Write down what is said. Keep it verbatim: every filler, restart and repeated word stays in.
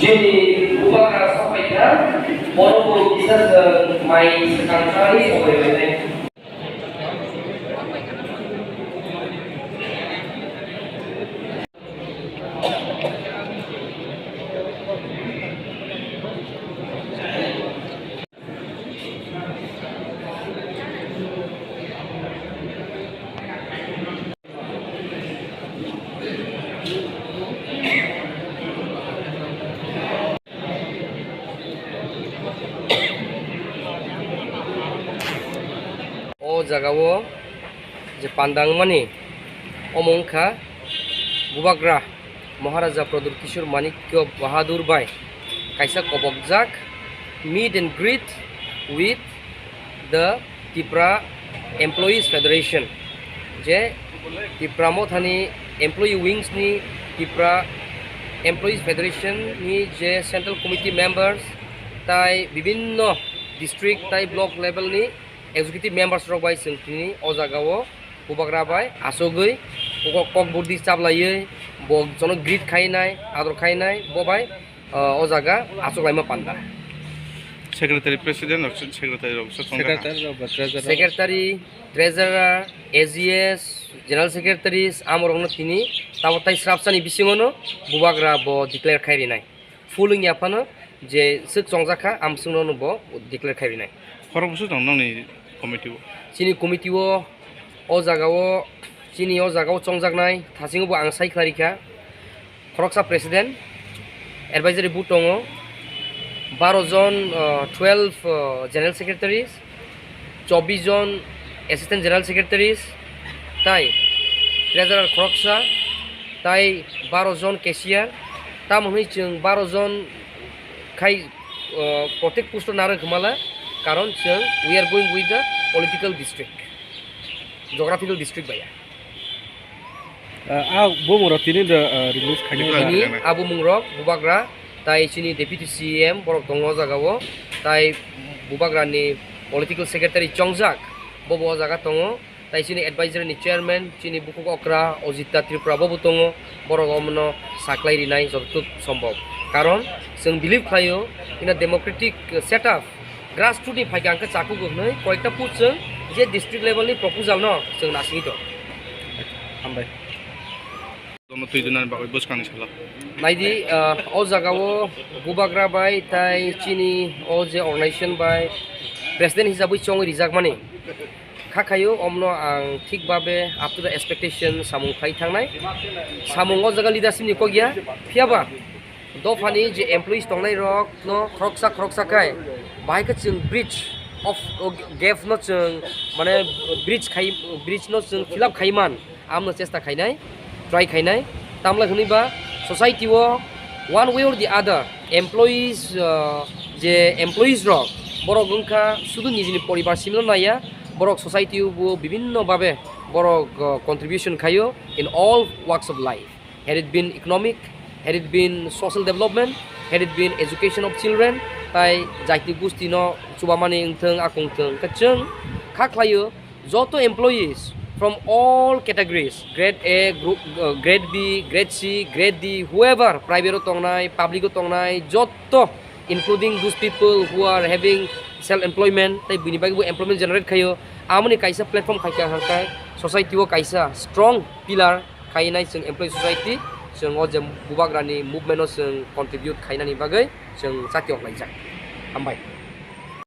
Chini bubagra sokphaikha, borok bo kisa swk mai swkang thani sokphaikha. O jagao je panda wngmani omo wngkha bubagra Maharaja Pradyut Kishore Manikya Bahadur bai kaisa kobokjak meet and greet with the Tipra Employees Federation, je Tipra Mothani Employee Wings ni, Tipra Employees Federation ni je Central Committee members tai bibinno district tai block level ni executive members rok bai chwng tini o jagao bubagra bai asugwi kok, kok burdi chaplaiwi bo jono greet khainai, ador khainai, bo bai, ah, o jaga achuklaima panda. Secretary, president rok, secretary rok se chongjak. Secretary rok ba treasurer rok. Secretary, treasurer, A G S, general secretaries, amorokno tini tabo tai srapsani bisingono bubagra bo declare khai rinai. Full wngya phano je swk chongjak kha, amswkno no bo declare khai rinai. Khorok bwswk tong nokni committee o? Chini committee o, o jaga o, chini o jaga o chongjaknai thasingo bo ang sai khlai rikha. Khoroksa president, advisory board tongo, baro jon, ah, twelve, ah, general secretaries, chobbish jon assistant general secretaries, tai treasurer khoroksa, tai baro jon cashier, tamo hwnwi chwng baro jon khai, ah, protek post o narwk hwnmala, karon chwng we are going with the political district, geographical district baya. Ah, ah, bumung rok tini do, ah, release khainai. Tini abumungrok bubagra tai chini deputy C E M borok tongo o jaga o, tai bubagra ni political secretary chongjak bobo o jaga tongo, tai chini advisory ni chairman chini bukhuk okra Ojita Tripura bobo tongo, borok omono saklai rinai jototuk sombhob, karon chwng believe khlaio in a democratic setup. Grassroot ni phaikha hwnkhe chakhugo hwnwi koyekta post chwng je district level ni proposal no chwng nasingwi tongo. Hambai. Jono twi dunani bagwi bwskangni salo. Naidi, ah, o jagao bubagra bai tai chini o je organization bai president hisabwi chongwi rijakmani. Kha khaio, omno ang thik babe up to the expectation samung khai thangnai. Samung o jaga leadership ni kok ya, phiya ba dophani je employees tongnai rok no khoroksa khoroksa khai bahai khe chwng bridge of, o, gap no chwng mane bridge khai, bridge no chwng fill up khai man. Amno chesta khainai, try khainai. Tamle hwnwi ba society o one way or the other employees, uh, je employees rok borok wngkha sudu nijini poribar simino naiya, borok society o bo bibinno babe borok, uh, contribution khaio in all walks of life, had it been economic, had it been social development, had it been education of children, tai jaiti gusti no chubamani wngthwng, akung thwng, khe chwng kha khlaio. Joto employees from all categories, grade A, group, uh, grade B, grade C, grade D, whoever, private o tongnai, public o tongnai, joto, including those people who are having self employment, tai bini bagwi bo employment generate khaio, amoni kaisa platform khaikha hwnkhe society o kaisa strong pillar khainai chwng employee society, chwng o je bubagrani movement o chwng contribute khainani bagwi chwng chati oklaijak. Hambai.